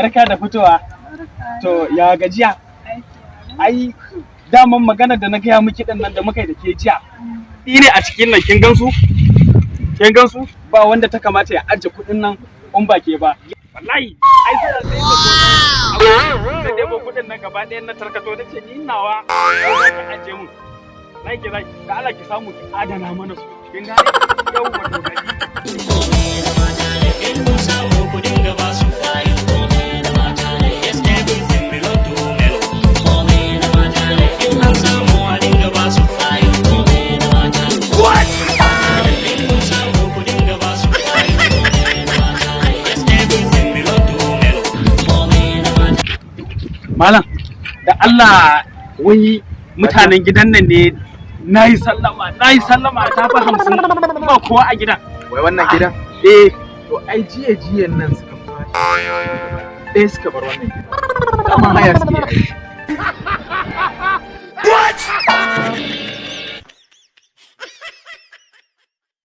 Barka da fitowa. To, ya gajiya? Ai daman magana da na gaya miki din nan da muka yi da ke jiya. Ni ne a cikin nan, kin gansu? Kin gansu? Ba wanda ta kamata ya ajiye kuɗin nan in ba ke ba. Wallahi, ai suna sai da na debo kuɗin nan gaba ɗaya na tarkato, nace ni nawa ko za ki ajiye mun. Na ki zaki da Allah ki samu ki adana mana su. Kin gane? Yau wato gaji. In kun samu, ku dinga ba su. Yes, everything belong to women. In an samu, a dinga ba su. In kun samu, ku dinga ba su. Yes, everything belong to women. Malam, da Allah, wai mutanen gidan nan ne? Na yi sallama, na yi sallama ta fi 50, ba kowa a gidan. Wai wannan gidan? Eh. To, ai jiya jiyan nan suka kwashe. Ɗaya suka bar wannan gidan. Dama haya suke yi.